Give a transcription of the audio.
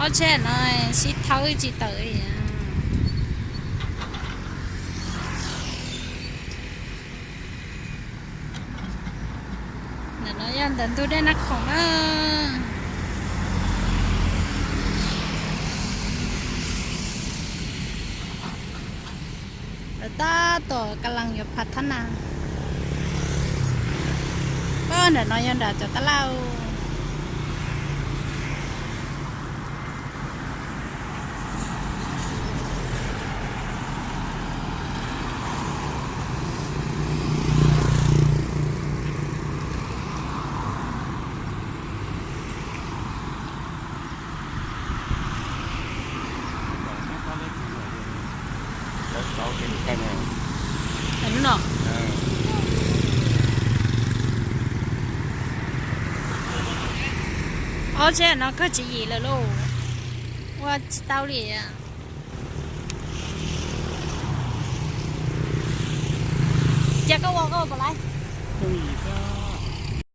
Ob tsheb no sib thawb tsis tawm li. Ntawm no yog ntawm ntug dej Nab Khoom na. Lawv tab tom ka lees yuav phav thab na. Ntawm no yog nram cov tab laj. Ob tsheb no kawg tswv yim lawm lauj. Ua tsis tau li. Ces koj ua koj puas laib? Yooj yim xwb.